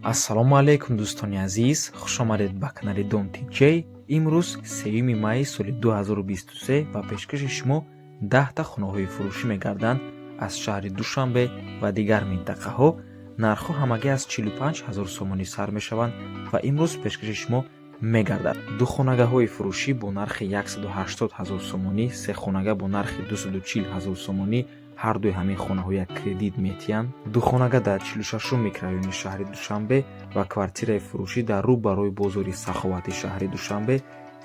Ассалому алайкум, дӯстони азиз, хушомадед ба канали Дом TJ. Имрӯз 3 майи соли 2023 ва пешкаши шумо 10та хонаҳои фурӯшӣ мегарданд аз шаҳри Душанбе ва дигар минтақаҳо. Нархҳо ҳамагӣ аз 45 ҳазор сомонӣ сар мешаванд ва имрӯз пешкаши шумо мегардад духонагаҳои фурӯшӣ бо нархи 180 ҳазор сомонӣ, сехонага бо нархи 240 ҳазор сомонӣ. Ҳардуи ҳамин хонаҳо як кредит метиҳанд. Духонага дар 46-ум микрорайони шаҳри Душанбе ва квартираи фурӯшӣ дар рӯ барои бозори Саховати шаҳри Душанбе,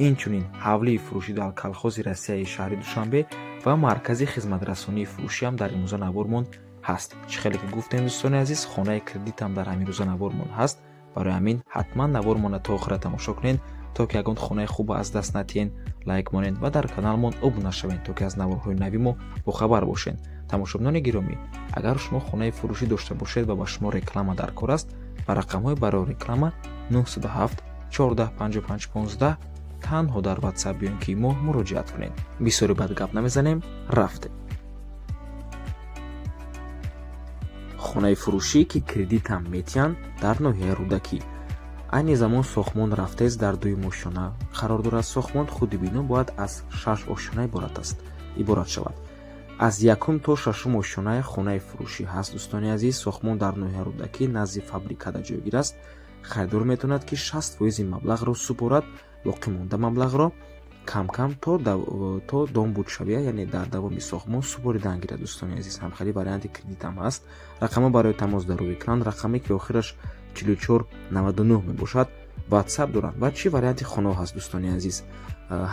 инчунин ҳавлии фурӯшӣ дар Колхози Россияи шаҳри Душанбе ва маркази хизматрасонии фурӯшиам дар имрӯза навормон ҳаст. Чӣ хеле ки гуфтем, дӯстони азиз, хонаи кредитам дар ҳамин рӯза навормон ҳаст. Барои ҳамин ҳатман навормонро то охира тамошо кунед, то ки ягон хонаи хуб аз даст натиҳен. Лайк монед ва дар каналмон обуна шавед, то ки аз наворҳои нави мо бохабар бошед. Тамошобинони гиромӣ, агар шумо хонаи фурӯшӣ дошта бошед ва ба шумо реклама дар кор аст, ба рақамҳои барои реклама 907 14 55 15 танҳо дар Ватсап ё ин ки мо муроҷиат кунед. Бисёри бад гап намезанем, рафтем. Хонаи фурӯшӣ, ки кредитам метиҳанд, дар ноҳияи Рӯдакӣ. Айни замон сохтмон рафтест, дар дуюм ошёна қарор дорад сохтмон. Худи бино бояд аз шаш ошёна иборат шавад. Аз якум то шашум ошёнаи хонаи фурӯшӣ ҳаст, дӯстони азиз. Сохтмон дар ноҳияи Рӯдакӣ, назди фабрикада ҷойгир аст. Харидор метавонад, ки 60 фоизи маблағро супорад, боқимонда маблағро камкам то дом будшавия, яъне дар давоми сохтмон супоридан гирад. Дӯстони азиз, ҳамхели варианти кредитам ҳаст. Рақамҳо барои тамос дар рӯи экран. Рақаме, ки охираш 4499 мебошад, Ватсап доранд. Ва чӣ варианти хонаҳо ҳаст, дӯстони азиз?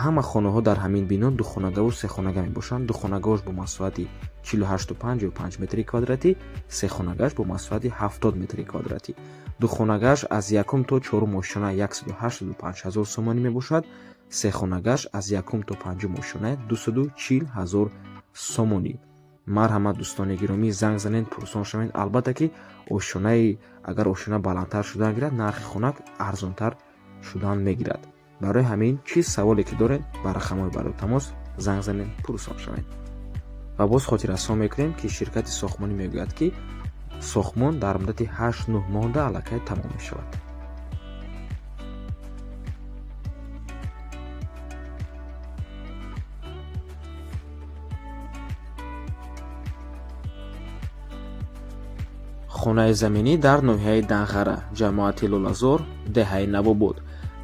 Ҳама хонаҳо дар ҳамин бино духонагаву сехонага мебошанд. Духонагаош бо масоҳати 48,55 метри квадратӣ, сехонагааш бо масоҳати 70 метри квадратӣ. Духонагааш аз якум то чорум ошёна 185 ҳазор сомонӣ мебошад, сехонагааш аз якум то панҷум ошёна 240 ҳазор сомонӣ. Марҳамат, дӯстони гиромӣ, занг занед, пурсон шавед. Албатта ки ошёнаи агар ошёна баландтар шудан гирад, нархи хона арзонтар шудан мегирад. Барои ҳамин чиз саволе ки доред, ба рақамҳои барои тамос занг занед, пурсон шавед. Ва боз хотиррасон мекунем, ки ширкати сохтмонӣ мегӯяд, ки сохтмон дар муддати 8-9 моҳда аллакай тамом мешавад. Хонаи заминӣ дар ноҳияи Данғара, ҷамоати Лолазор, деҳаи Навобод,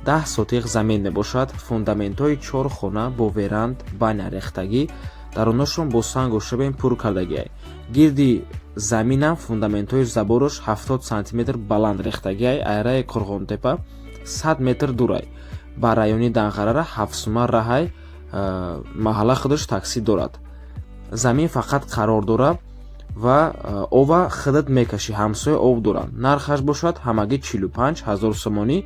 10 сотиқ замин мебошад. Фундаментҳои чор хона бо веранд, баня рехтагӣ, даруношон бо сангу щебень пур кардагиай. Гирди заминам фундаментҳои заборош 70 сантиметр баланд рехтагиай. Айраи Қурғонтепа 100 метр дурай, ба райони Данғарара 7 сума раҳай. Маҳалла худаш таксӣ дорад. Замин фақат қарор дорад ва ова худат мекашӣ, ҳамсоя об доранд. Нархаш бошад ҳамагӣ 45 ҳазор сомонӣ.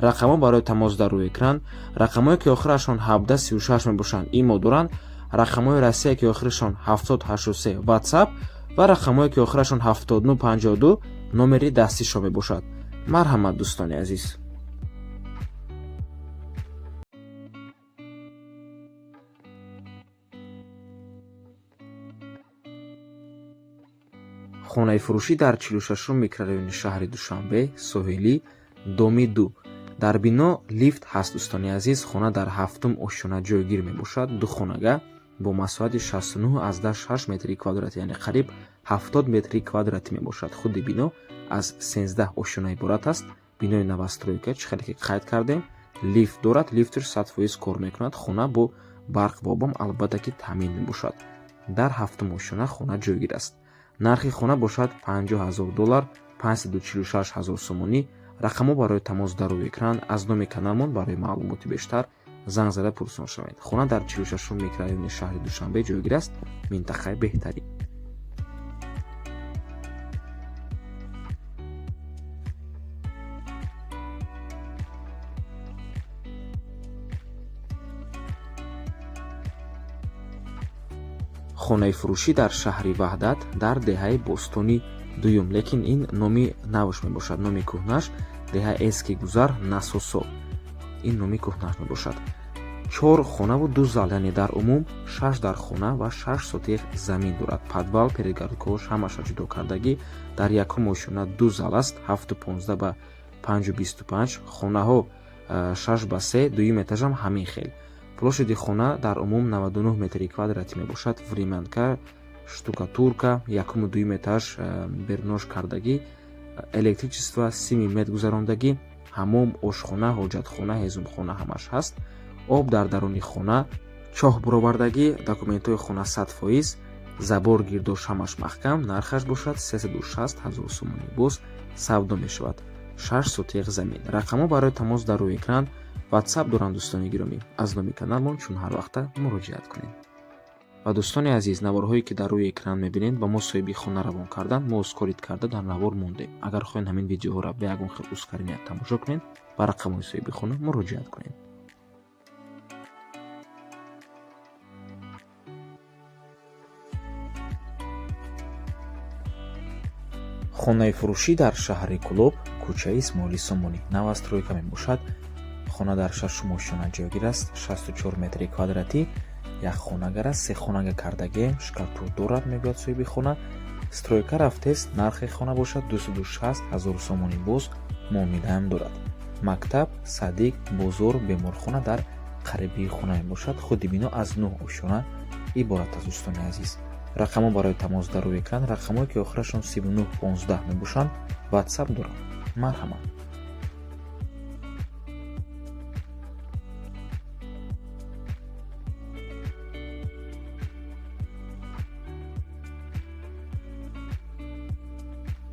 Рақамҳо барои тамос дар рӯи экран. Рақамҳое, ки охирашон 1736 мебошанд, имо доранд. Рақамҳои Россия, ки охирашон 7083, Ватсап ва рақамҳое, ки охирашон 7952, номери дастишон мебошад. Марҳамат, дӯстони азиз. Хонаи фурӯшӣ дар 46-ум микрорайони шаҳри Душанбе, Соҳилӣ, доми 2. Дар бино лифт ҳаст, дӯстони азиз. Хона дар ҳафтум ошёна ҷойгир мебошад. Духонага бо масоҳати 69,6 метри квадратӣ, яъне қариб 70 метри квадратӣ мебошад. Худи бино аз 13 ошёна иборат аст. Бинои новостройка, чӣ хеле ки қайд кардем, лифт дорад, лифташ 100% кор мекунад. Хона бо барқ ва обам албатта ки таъмин мебошад. Дар ҳафтум ошёна хона ҷойгир аст. Нархи хона бошад 50 ҳазор доллар, 546 ҳазор сомонӣ. Рақамҳо барои тамос дар рӯи экран. Аз номи каналмон барои маълумоти бештар занг зада пурсон шавед. Хона дар 46-ум микрорайони шаҳри Душанбе ҷойгир аст, минтақаи беҳтарин. Хонаи фурӯшӣ дар шаҳри Ваҳдат, дар деҳаи Бостони Дуюм, лекин ин номи навш мебошад. Номи кӯҳнаш деҳаи Эски Гузар, Насосо, ин номи кӯҳнаш мебошад. 4 хонаву 2 зал, яъне дар умум 6 дар хона ва 6 сотих замин дорад. Подвал, перегородкаҳош ҳамаша ҷудо кардагӣ. Дар якум ошёна 2 зал аст, 7,15 ба 5,25. Хонаҳо 6 ба 3, дуюм этажам ҳамин хел. Площади хона дар умум 99 метри квадратӣ мебошад. Времянка, штукатурка, якуму дуюм этаж бернош кардагӣ, электричество 30 метр гузарондагӣ, ҳамом, ошхона, ҳоҷатхона, ҳезумхона ҳамаш ҳаст. Об дар даруни хона, чоҳ буровардагӣ, документҳои хона 100%, забор гирдош ҳамаш маҳкам. Нархаш бошад 360 ҳазор сомонӣ, боз савдо мешавад. 6 сотиқ замин. Рақамҳо барои тамос дар рӯи экран, WhatsApp доранд. Дӯстони гиромӣ, аз номи каналмон чун ҳар вақта муроҷиат кунед. Ва дӯстони азиз, наворҳое ки дар рӯи экран мебинед, ба мо соҳиби хона равон карданд, мо ускорить карда дар навор мондем. Агар хоҳед ҳамин видеоҳоро ба ягон хел ускорения тамошо кунед, ба рақамҳои соҳиби хона муроҷиат кунед. Хонаи фурӯшӣ дар шаҳри Кӯлоб, кӯчаи Исмоили Сомонӣ, новостройка мебошад. Хона дар шашум ошёна ҷойгир аст, 64 метри квадратӣ, як хонагар аст, се хонага кардагием, шкафтур дорад, мегӯяд соҳиби хона. Стройка рафтест, нархи хона бошад 260 ҳазор сомонӣ, боз муомилаам дорад. Мактаб, садик, бозор, беморхона дар қарибии хона мебошад. Худи бино аз 9 ошёна иборат аст. Дӯстони азиз, рақамҳо барои тамос дар рӯи экран, рақамҳое ки охирашон 3915 мебошанд, WhatsApp доранд. Марҳамат.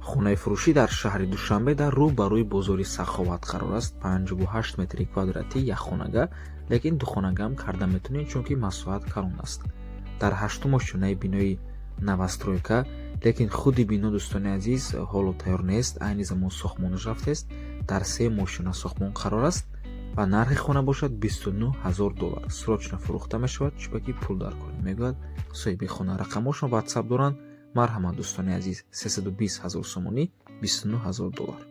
Хонаи фурӯшӣ дар шаҳри Душанбе дар рӯ ба рӯи бозори Саховат қарор аст. 58 метри квадратӣ, як хонага, лекин духонагаам карда метавонед, чунки масоҳат калон аст. Дар ҳаштум ошёнаи бинои новостройка, лекин худи бино, дӯстони азиз, ҳоло тайёр нест, айни замон сохтмонаш рафтест. Дар сеюм ошёна сохтмон қарор аст ва нархи хона бошад 29 ҳазор доллар. Срочно фурӯхта мешавад, чунки пул дар кор, мегӯяд соҳиби хона. Рақамҳошон WhatsApp доранд. Марҳамат, дӯстони азиз, 320 ҳазор сомонӣ, 29 ҳазор доллар.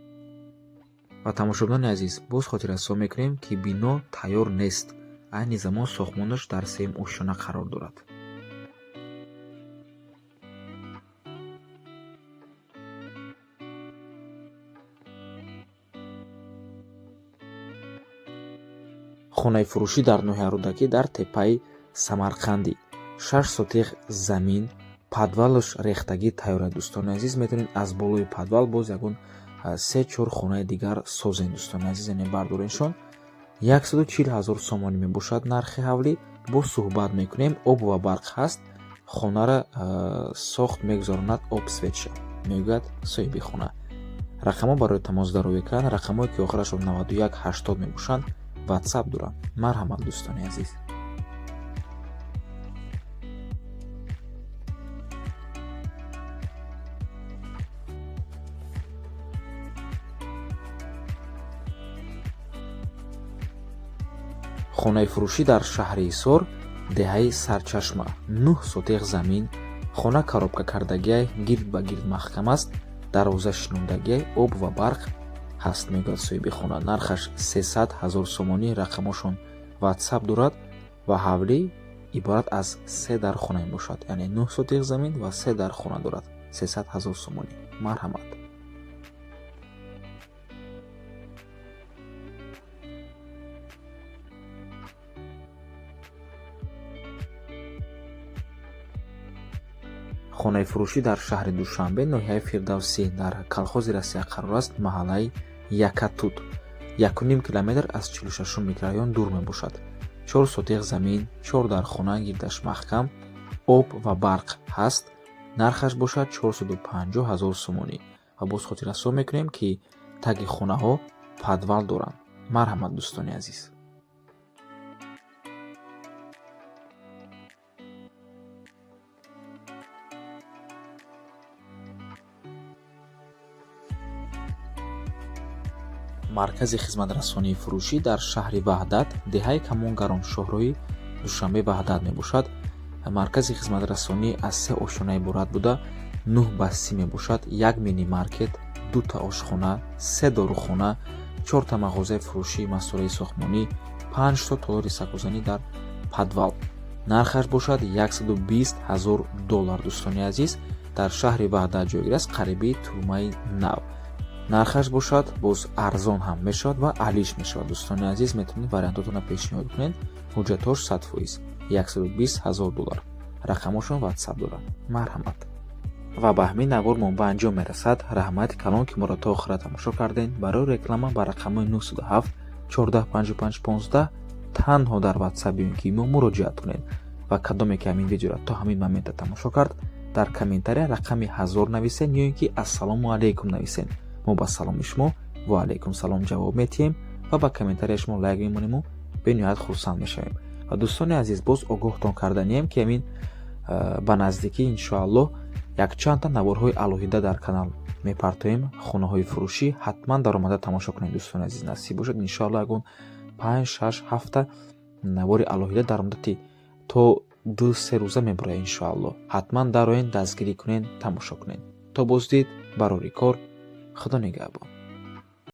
Ва тамошобинони азиз, боз хотиррасон мекунем, ки бино тайёр нест, айни замон сохтмонаш дар сеюм ошёна қарор дорад. Хонаи фурӯшӣ дар ноҳияи Рӯдакӣ дар теппаи Самарқандӣ, 6 сотиқ замин, подвалаш рехтагӣ тайёр аст. Дӯстони азиз, метавонед аз болои подвал боз ягон се-чор хонаи дигар созен. Дӯстони азиз, яъне бардореншон. 140 ҳазор сомонӣ мебошад нархи ҳавлӣ, боз суҳбат мекунем. Об ва барқ ҳаст, хонара сохт мегузаронад об светша, мегӯяд соҳиби хона. Рақамҳо барои тамос дар рӯи экран, рақамҳое ки охирашон 9180 мебошанд, WhatsApp доранд. Марҳамат, дӯстони азиз. Хонаи фурӯшӣ дар шаҳри Ҳисор, деҳаи Сарчашма, 9 сотиқ замин, хона коробка кардагиай, гирд ба гирд маҳкам аст, дарвоза шинондагиай, об ва барқ ҳаст, мегӯяд соҳиби хона. Нархаш 300 ҳазор сомонӣ, рақамҳошон WhatsApp дорад ва ҳавлӣ иборат аз се дар хона мебошад, яъне 9 сотиқ замин ва се дар хона дорад. 300 ҳазор сомонӣ. Марҳамат. Хонаи фурӯшӣ дар шаҳри Душанбе, ноҳияи Фирдавсӣ, дар колхози Россия қарор аст, маҳаллаи Якатут, 1,5 километр аз 46 микрорайон дур мебошад. 4 сотиқ замин, 4 дар хона, гирдаш маҳкам, об ва барқ ҳаст. Нархаш бошад 450 ҳазор сомонӣ. Ва боз хотиррасон мекунем, ки таги хонаҳо подвал доранд. Марҳамат, дӯстони азиз. Маркази хизматрасонии фурӯшӣ дар шаҳри Ваҳдат, деҳаи Камонгарон, шоҳроҳи Душанбе Ваҳдат мебошад. Маркази хизматрасонӣ аз се ошёна иборат буда, 9 ба 30 мебошад, як мини-маркет, дута ошхона, се дорухона, чорта мағозаи фурӯшии масолеҳи сохтмонӣ, Панҷто толори сакузанӣ дар подвал. Нархаш бошад 120 ҳазор доллар, дӯстони азиз. Дар шаҳри Ваҳдат ҷойгир аст, қариби турмаи нав. Нархаш бошад, боз арзон ҳам мешавад ва алиш мешавад. Дӯстони азиз, метавонед вариантотонро пешниҳод кунед. Ҳуҷҷатҳош 100%. 120 ҳазор доллар. Рақамошон Ватсап дорад, марҳамат. Ва ба ҳамин навор мо ба анҷом мерасад. Раҳмати калон, ки моро то охира тамошо кардем. Барои реклама ба рақамҳои 907 14 55 15 танҳо дар Ватсап ё ки мо муроҷиат кунед. Ва кадоме ки ҳамин видеоро то ҳамин момента тамошо кард, дар комментария рақами 1000 нависен ё ин ки «Ассалому алайкум» нависен. Мо ба саломи шумо «Ва алайкум салом» ҷавоб метиҳем ва ба комментарияи шумо лайк мемонему бениҳоят хурсанд мешавем. Ва, дӯстони азиз, боз огоҳтон карданием, ки ҳамин ба наздикӣ, иншоаллоҳ, якчандта наворҳои алоҳида дар канал мепартоем, хонаҳои фурӯшӣ. Ҳатман даромада тамошо кунед, дӯстони азиз. Насиб бошад, иншоаллоҳ, ягон панҷ, шаш, ҳафта навори алоҳида дар муддати то 2-3 рӯза мебарояд, иншоаллоҳ. Ҳатман дароен, дастгирӣ кунед, тамошо кунед. То боздид, барори кор, Худо нигаҳбон.